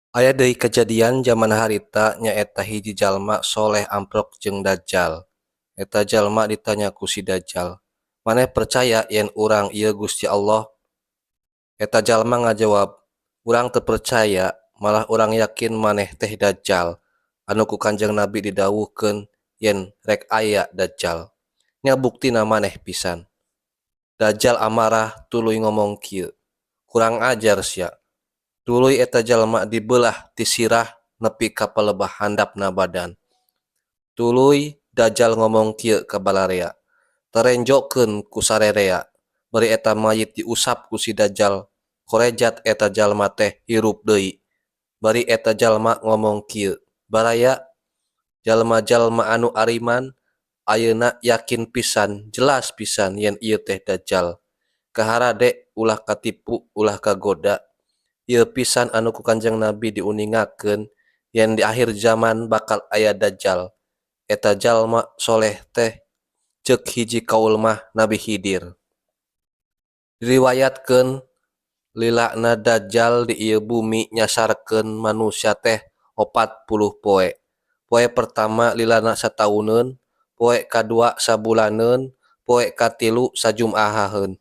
Aya deui kajadian jaman harita nyaeta hiji jalma soleh amprok jeung Dajjal. Eta jalma ditanya ku si Dajjal, "Maneh percaya yen urang ieu Gusti Allah?" Eta jalma ngajawab, "Urang teu percaya, malah urang yakin maneh teh Dajjal anu ku Kanjeng Nabi didawuhkeun yen rek aya Dajjal. Nya buktina maneh pisan." Dajjal amarah tuluy ngomong kieu, "Kurang ajar sia." Tuluy eta jalma dibelah ti sirah nepi ka palebah handapna badan. Tuluy Dajjal ngomong kieu ka balarea, "Tarenjokeun ku sarerea." Bari eta mayit diusap ku si Dajjal, korejat eta jalma teh hirup deui. Bari eta jalma ngomong kieu, "Baraya, jalma-jalma anu ariman ayeuna yakin pisan jelas pisan yen ieu teh Dajjal. Kaharade ulah katipu ulah kagoda. Ieu pisan anu ku Kanjeng Nabi diuningakeun yen di akhir zaman bakal aya Dajjal. Eta jalma soleh teh ceuk hiji kaul mah Nabi Khidir." Diriwayatkeun lilana Dajjal di ieu bumi nyasarkeun manusia teh 40 poe. Poe pertama lilana satauneun, poe kadua sabulaneun, poe katilu sajumahaheun.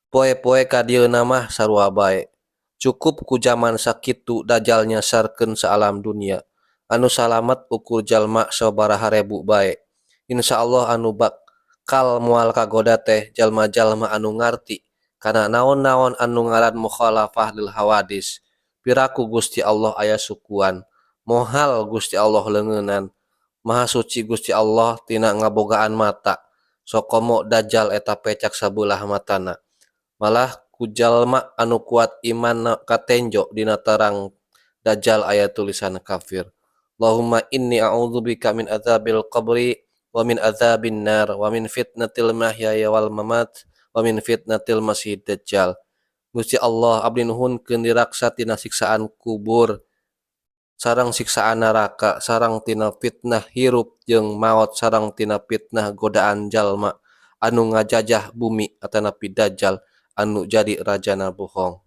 Poe-poe kadieuna mah sarua bae. Cukup ku jaman sakitu Dajjal nyasarkeun saalam dunia. Anu salamet ukur jalma sababaraha rebu bae. Insyaallah anu bakal moal kagoda teh jalma-jalma anu ngarti kana naon-naon anu ngaran mukhalafah lil hawadis. Piraku Gusti Allah aya sukuan. Moal Gusti Allah leungeunan. Maha suci Gusti Allah tina ngabogaan mata. Sokomo Dajjal eta pecak sabelah matana. Malah ku jalma anu kuat imanna katenjo dina tarang Dajjal aya tulisan kafir. Allahumma inni a'udzubika min adzabil qabri wa min adzabin nar wa min fitnatil mahyaya wal mamat wa min fitnatil masiihid dajjal. Gusti Allah, abdi nuhunkeun diraksa tina siksaan kubur sareng siksaan neraka sareng tina fitnah hirup jeung maot sareng tina fitnah godaan jalma anu ngajajah bumi atanapi Dajjal anu jadi rajana bohong.